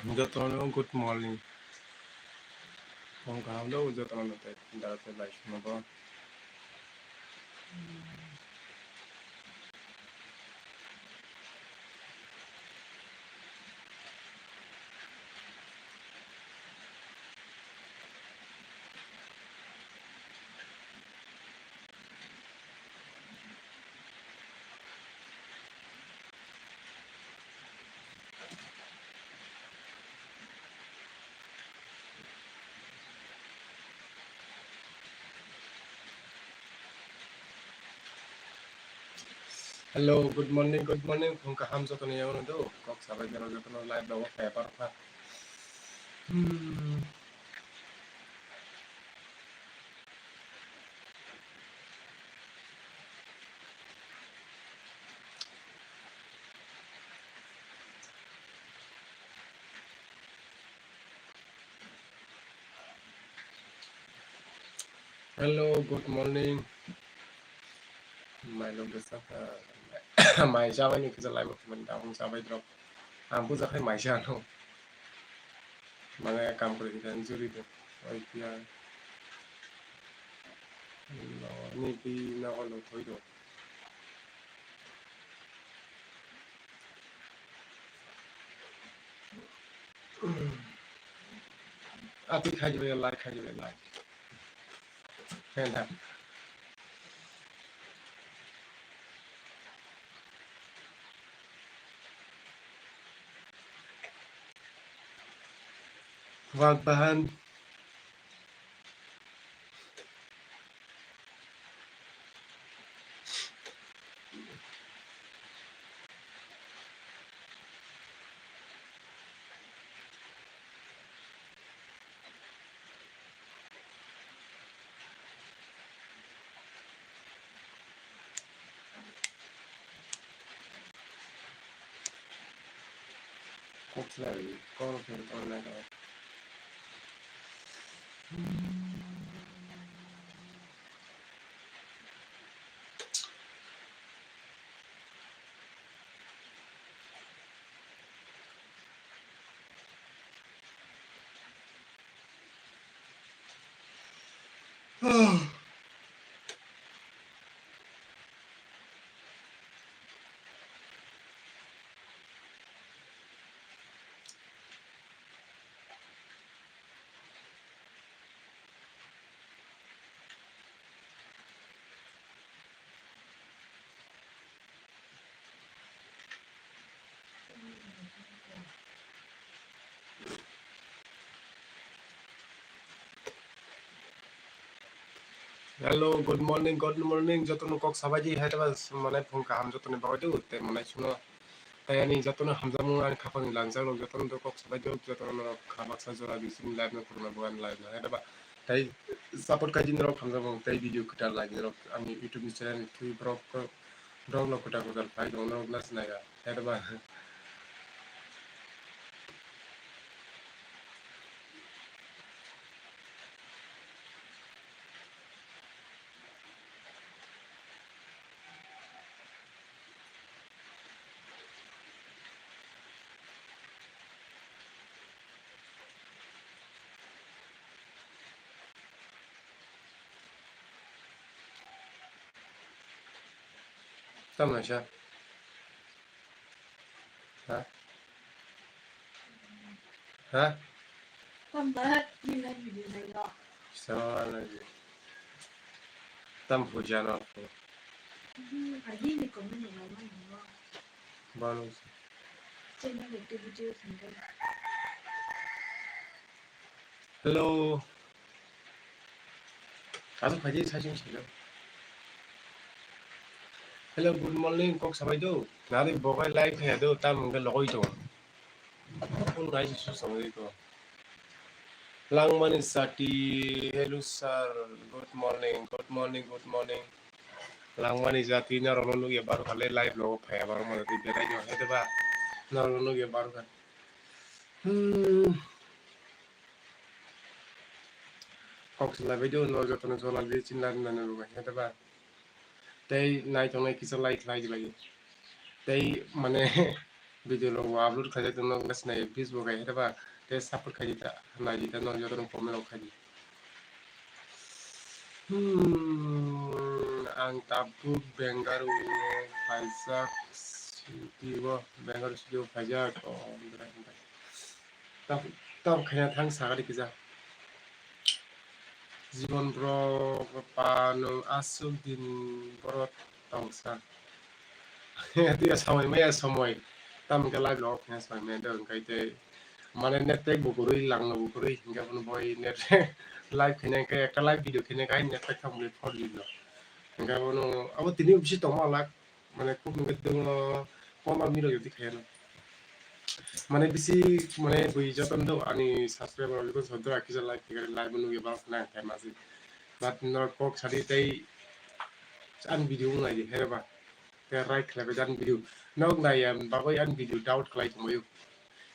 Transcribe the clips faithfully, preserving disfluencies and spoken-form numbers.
Jotono good morning. Phung kaham do jotono tei dara tei bai swngo bo. Hello, good morning, good morning. Phung kaham jotono yago do. Kok sabai jora jotono live rogo phai apar kha. Hmm. Hello, good morning. Mailok bwsa, ah, mai chabai ni kisa live o phaiman, tabuk chabai drop. Ang buja khai mai chano. Mane kam kwrwi khe juri de. Oi phiya. No, ni pi no lo thoi do. Ati khai jibe, like khai jibe, like. Henda. Wak bahan. Kok slai, kok slai, kok slai. Hello, good morning, good morning. Jotono kok sabaidi hai taba, mane phung kaham jotono bagwi do, te mane suno. Tai ani jotono hamjakmung ani khapangni langjak rok jotono do kok sabaidi, jotono norok kha baksa jora bisini live no khulumna bo ani live no hai taba. Tai support khaidi norok hamjakmung tai video kwtal lai norok ani YouTube ni channel ni thwi borok. Borok no kwtal kwtal phai tongo, norok no sinai ya. Hai ba. Tamo sa. Ha? Ha? Tamo ba, ni live video nai lo. Sa live. Tam puja no. Hmm, agi ni comment ni lo, mai lo. Balu. Channel activity sendai. Hello. Kasu phaidi saichung silo. Hello, good morning, kok sabai do. Nari bogai live kaya do, tam hwnkhe logoi tongo. Phone nai su samai ko. Langmani sati, hello sir, good morning, good morning, good morning. Langmani jati norokno nukya baru khale live logo phaya baru mane twi belai no hede ba. Norokno nukya baru kha. Hmm. Kok salai bai do, no jotono jola di chinla nani rubai hede ba. Tei naitongnai kisa lai khlai di lagi. Tei mane Video rok bo upload khaijak tongno wngkha sinai views bo kaiha ba tei support khaidi ta naidi ta no jotono comment rok khaidi. Hmm, ang tabuk Bengaluru o phaijak, studio, Bengaluru studio phaijak, oh, tam, tam khaina thang sagari kisa. Jibon bro, pa nwng aswk din borok tongsa. Tei samoi maya samoi. Tamo khe live logo khe samoi maya do, hwnkhe tei mane net pack bo kwrwi, langno bo kwrwi, hwnkhe abono bai net live khaina hwnkhe ekta live video khaina hwnkhe net pack tamo four G no. Hwnkhe abono abo tini bisi tongma lak. Mane kok nungwi dwngno, kok ma mirok yodi khaiyano. Mane bisi, mane bui jotono do ani subscriber rok jotono sodra kisa like tigari like bo nugwi bang khna khai masi. But norok kok sadi tei ani video wng naidi hai ba. Tei right khlai bai ani video. Nok nai ya bagwi ani video doubt khlai tongbaio.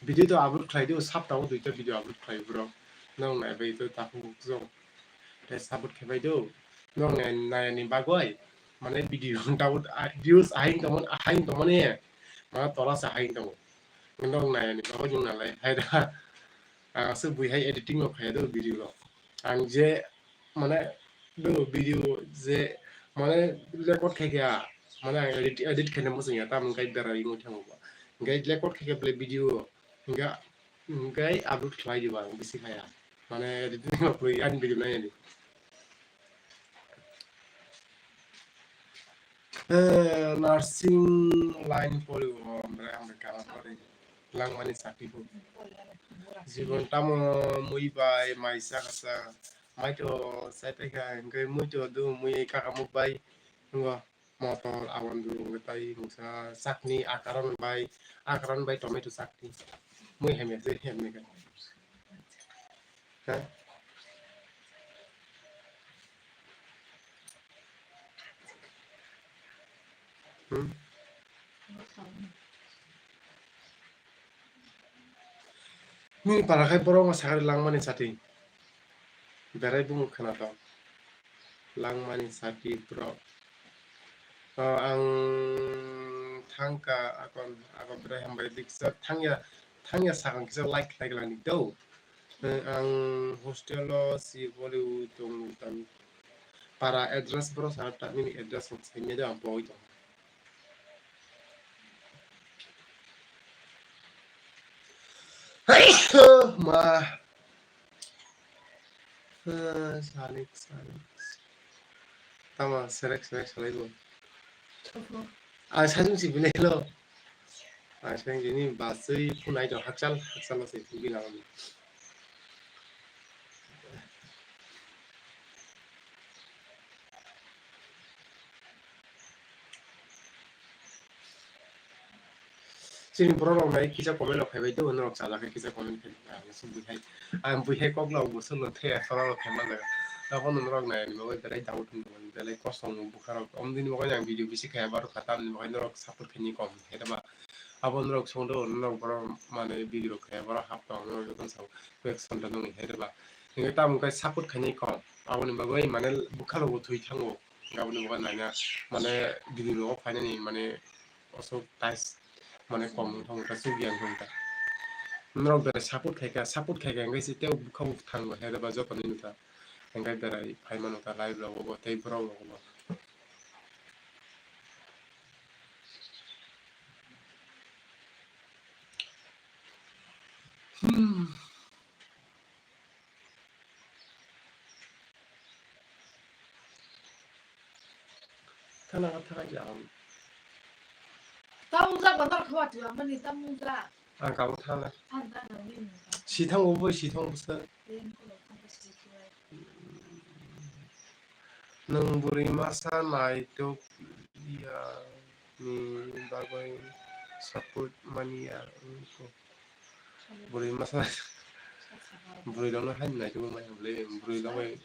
Video to upload khlai do, saptao duita video upload khlai bro. Nok nai bai to takhuk jong. Tei support khe bai do. Nok nai, nai ni bagwi. Mane video doubt, ah, views ahai tongmani, ahai tongmani. Mane tola se ahai tongo. Nok nai ni bagwi nwng nalai. Hai da. Ang se bui hai editing rok khai do video rok. Ang je mane do video je mane record khai kha. Mane ang edit, edit khaina muchung ya. Tam kai berai wngwi thango. Kai record khai kha bele video. Hingga, hingga upload khlai diba ang bisi khaya. Mane editing rok kwrwi ani video nai ani. Eh, nursing line poribo, ombrai ang kama pori. Langmani sakti bo. Jibon tamo mui bai mai sa kasa. Mai to sai tai kha, hingke mui to do mui kaka muk bai. Ngo. Motor, aboni bwrwi wngwi tai mungsa sakni akaron bai, akaron bai tomato sakni. Mui hamya se hamya kha. Ha? Hmm? Nini para khai borok no sakari langmani sati. Berai bumung khwna tong. Langmani sati borok. O, ang thangka akon, akon berai hambai diksa thangya, thangya sakang kisa like, like langni do. Ang hostel o si boli u tong tam. Para address borok sa ta nini address ang sainya do ang boi tong. Ma. Ah, salik, salik. Tama, serek, serek, salik lo. Ah, sajung si bilai lo. Ah, sajung si ni basui punai to hakchal, hakchal lo se bilang. Chini borok rok nai kisa comment rok phaibai do, norok chajak khe kisa comment khai ang se buihai, ang buihai kok lok bo solo the solo rok khai manjak. Abono norok nai ani bagwi belai doubt wng tong mani, belai kosom wng bwkha rok. Omoni bagwi ang video bisi khai baro kha, tamni bagwi norok support khaini kom khe ba. Abo norok song do, norok borok mane video rok khai borok hap tong norok jotono sao koi ek santa nung hai ba. Hingke tamo khe support khaini kom. Aboni bagwi mane bwkha rok bo thwi thango. Aboni bagwi naina mane video rok phainani mane osok tais mane kom wng thangkha, chukya wng thangkha. Norok belai support khaikha, support khaikha hingke se tei bwkha bo thango hai ba joto ni nukha. Hingke belai phai mano kha live rogo bo tei borok rogo bo. Hmm. Thana ka thana ja ang. Tamung ja bandar khawa tu amani tamung ja. Ang kabo thana. Thana thana ni. Si thang bo si thang bo sa. Nwng bwrwi masa naitok ya ni bagwi support manya wngkha. Bwrwi masa bwrwi rokno haino naitok manya bwlai bwrwi rok bai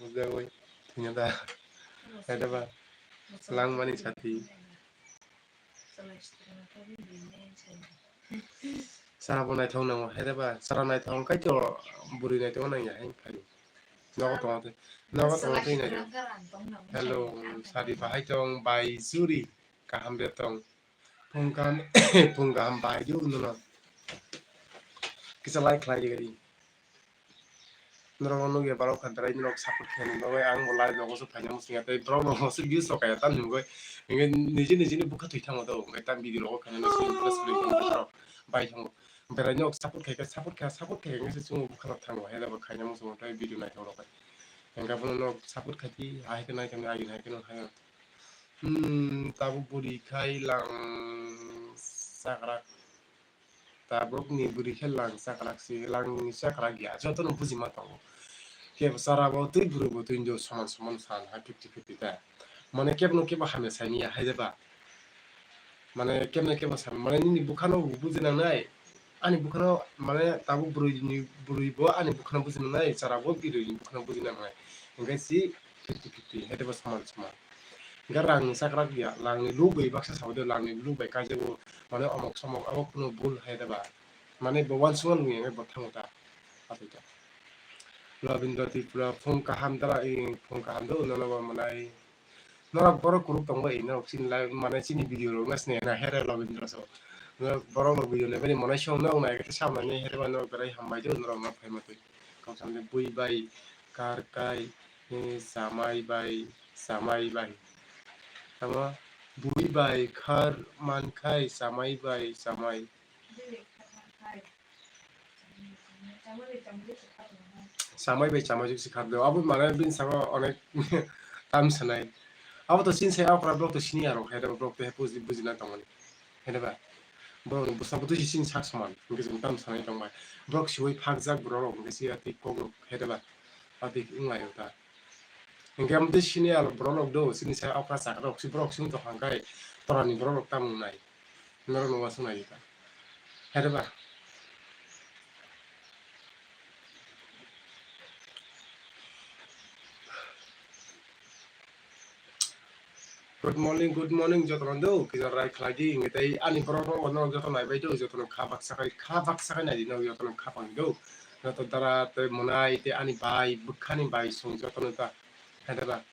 bujagwi thwina da. Hai da ba langmani sati. Chara bo naithok nango, hai da ba? Chara naithok wngkha to bwrwi naithok nangya hai phai. Nogo tongo tei, nogo tongo tei naithok. Hello, sadi bahai tong, bai juri, kaham de tong. Phung kaham, phung kaham bai di uno no. Kisa like khlai di gari. Norok no nugya borok khan tara norok support khaini bagwi ang bo live rogo se phaina muchungo tei borok no se views rok kaya tam hinwi. Hinwi niji niji ni bukha thwi thango do, hinwi tam video rogo khaina no se impress wngwi thango borok bai thango. Berai nok support khai khe, support khai, support khai khe se chwng bukha rok thango, hai da bo khaina muchungo tei video naithok rok bai. Hingkhe abono nok support khai di, hai khe nai khe nai, hai khe nai khe nai. Hmm, tabuk bwrwi khai lang chakrak. Tabuk ni bwrwi khe lang chakrak si, lang chakrak ya. Joto no buji ma tongo. Kebo chara bo twi bwrwi bo twi do soman soman san ha fifty fifty ta. Mane kebo no kebo hamya sai ya hai da ba. Mane kebo no kebo san. Mane nini bwkha no buji nangnai. Ani bwkhano, mane, tabuk bwrwini, bwrwi bo ani bwkhano buji nangnai, chara bo bwrwini bwkhano buji nangnai. Hingkhe si fifty fifty, hai teibo soman soman. Hingkhe rangni chakrak ya, langni luk bai baksa sao de, langni luk bai kaijago, mane, omok somok, abo kunu bul hai de ba. Mane, bo uansukma nungya hingkhe bo thango ta, atwi ta. Rabindra Tripura, phung kaham dara, eh, phung kaham do, nono bo manai. Norok borok kuruk tongbai, norok chini live, mane chini video rok na sini na here Rabindra so. Norok borok rok video nai bani mane song nok nai khe sam nai here ba norok berai hambai do norok no phai matwi. Kok sam de bui bai kar kai, eh, samai bai, samai bai. Tamo bui bai khar man khai, samai bai, samai. Samai bai chamai juk si khardo. Abo mane bini saka onek tam sanai. Abo to sin sai okra borok to sini aro hai borok to buji, buji na tongmani. Hai ba? Borok ni bwsa bo to sin sak saman. Hingke jeng tam sanai tongbai. Borok siwi phak jak borok rok hingke si ati kok rok hai ba? Ati wng lai ta. Hingke amo tei sini aro borok rok do, sini sai okra chakra rok si borok sini to hangkai. Torani borok rok tam wng nai. Norok no uansuk nai ta. Hai ba? Good morning, good morning, jotono do, kisa rai khlai di, hingke tei ani borok rok no joto nai bai do, jotono kha baksa khai, kha baksa khai nai di, no jotono kha pang do, joto dara tei monai tei ani bai, bwkhani bai song jotono ta, hai ba?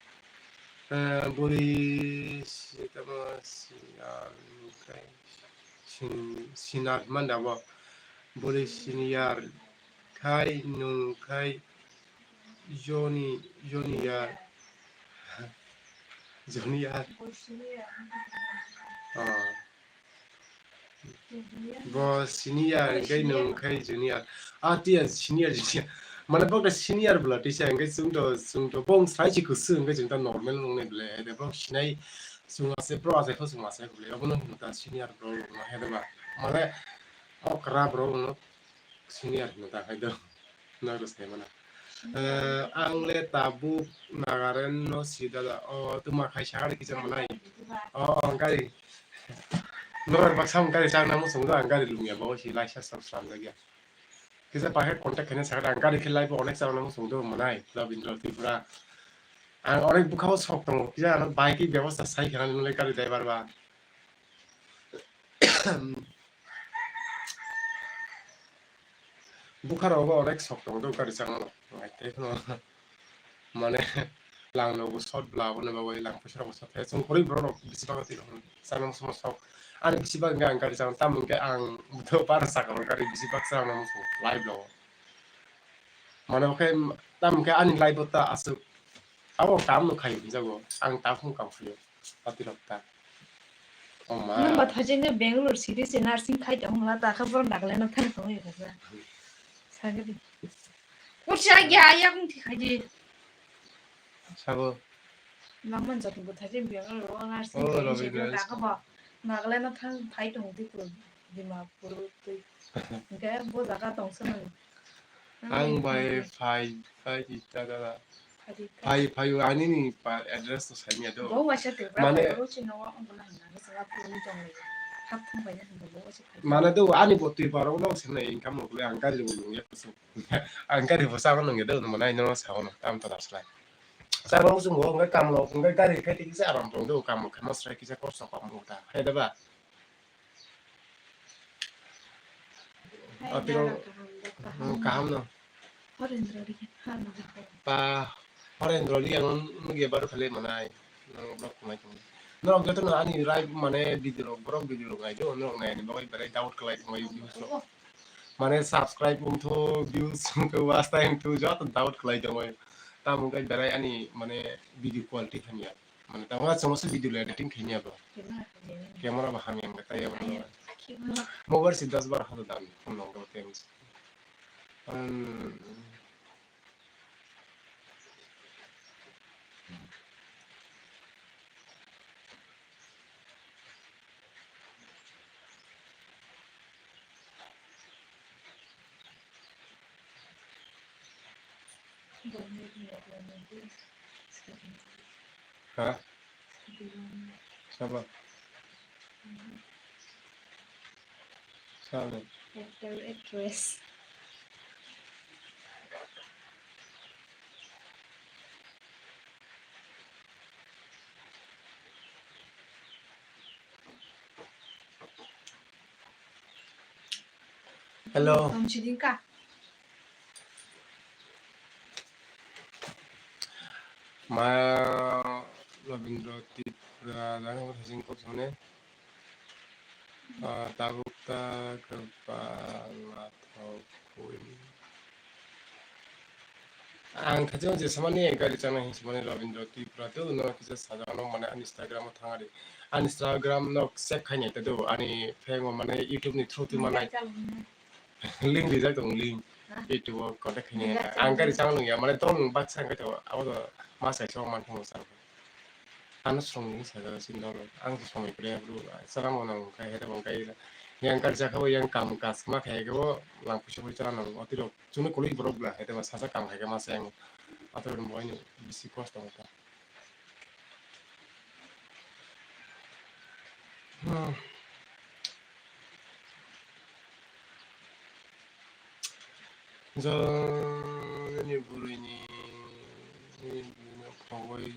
Eh, buri si tamo si, ah, khai. Sin-, sinat manda bo. Bwrwi senior khai nwng khai joni, jonior. Jonior. Ah. Bo senior khai nwng khai junior. Ah, tiya senior, junior. Mane bo khe senior bwla tisa hwnkhe chwngto, chwngto bo wng sai se kwswk hwnkhe chwngto normal wng nai bwle. Ede bo sinai chwng ase, bro ase kho chwng ase bwle. Obono hwn ta senior bro wngma hai ba. Mane okra bro wngno senior hwn ta hai do. Nagro sai mana. Eh, ang le tabuk Nagaland no si dada. O, tuma khai sakari kisa manai. O, o, gari. Norok baksa wng gari chakna muchung do, ang gari lungya bo si laisa sab sab lagya. Kisa pakhe contact khaina sakha, ang gari khe live o onek chana muchung do manai, Rabindra Tripura. Ang onek bwkha o sok tongo, kisa ano bike ni bebosta sai khana nini gari driver ba. Bwkha rok bo onek sok tongo do gari chana. Nai tei phano. Mane, lang no bo short bla, abo ni bagwi lang phaisa rok bo short khe. Chwng kwrwi borok rok bisi bagwi twi rok chana muchung sok. Ani bisi bagwi ang gari chana, tamo hwnkhe ang bo para saka o gari bisi bak chana muchung live o. Mane, oke, tamo hwnkhe ani live o ta aswk. Abo kam no khai hinjago, ang ta phung kam khaio. Pati rok ta. O ma. Nang ba thaijin de Bangalore city se nursing khai tong la ta kha bor Nagaland no thang tong ya kha. Sagadi. Kursi agi ayakung thi khai di. Sabo. Nangman jati bo thaijin Bangalore o nursing khai se ta kha ba. Nagaland no thang phai tong di puro Dimapur twi. Hingke bo jaga tong se nang. Ang bai phai, phai di ta da. Phai, phai, ani ni pa address to sai miya do. Bo waisa te bra mane, bro chino wa ongko na hanga, ni sanga puni tong le. Hap thang bai na hanga bo waisa phai. Mane do ani bo twi paro no se na income no kule ang gari bo nung ya so. Ang gari bo sa no nge do, mane no sa no, tam to das lai. Sa no sung bo ngai kam lo, ngai gari khai ti sa aram tong do, kam khai mas rai kisa kor sa kam mo ta. Hai da ba. Atiro, hmm, kaham no. Pa, Horendro Reang nung ye baru khale manai. Nung blog kumai tong. Norok joto no ani live mane video rok, borok video rok nai do, norok nai ani bagwi belai doubt khlai tongwi views rok. Mane subscribe wngthu, views wngthu, watch time wngthu, joto doubt khlai tongwi. Tamo wngkha belai ani mane video quality hamya. Mane tamo chwngno se video editing khaimya bo. Camera bo hamya wngkha tei abo. Mobile se das bar hajar dam phone nang do tem. Ha? Sabo? Sabo? Actor, actress. Hello. Tongchidingka. Ma Rabindra Tripura jani hor hajing kok sone. Ah, tabuk ta kepala thok kui. Ang khajo je samani gari chana hin samani Rabindra Tripura to no kisa sajagano mane ani Instagram o thangari. Ani Instagram no check khainai ta do ani phego mane YouTube ni through twi manai. Link rijak tong link. YouTube o contact khainai. Ang gari chana nungya mane tong baksa ang khaito abo do mas kaisa man thang sa. Ano songni sajak sin dolo ang somoi kre bro. Salam onang kai hete bang kai. Yang gari chakha yang kam kas ma khai go lang pusi pusi chana nang otirok. Chwngno kwlwi borok bwla, hai tei ba sajak kam hai khe masa yang. Atorok ni bo haino bisi kosto wngkha. Hmm. Jo, nini bwrwini, nini bwrwino phogwi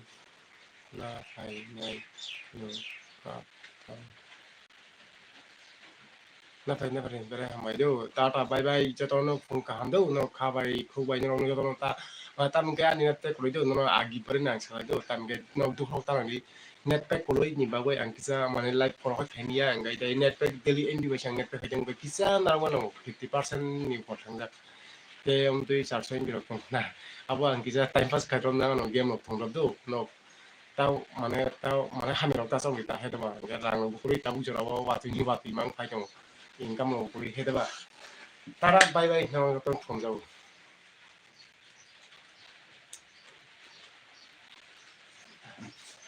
la phainai no kap kap. Naphai naphai bere hambai do. Tata bye bye, jotono phung kaham do, no kha bai, khuk bai, norok jotono ta, ah, tamokhe ani net pack kwlwi do, nono agi bari nang salai do, tamokhe nok dukhok ta nang di. Net pack kwlwi ni bagwi ang kisa mane live phone khe khaimya, ang gai dai net pack daily M B bai sang net pack khaijak, kisa narwkma nango, fifty percent ni upor thangjak. Tei amtwi charso M B rok tong na. Abo ang kisa time pass khai rok nang, ano game rok thong rok do, nok. Tao mane, tao mane hamya rok ta chongwi ta hai tongma, hwnkhe rang rok bo kwrwi tabuk jora o watwi ni watwi mang phai tongo, income rok bo kwrwi hai tongma. Tara bye bye hinwi tong thumjago.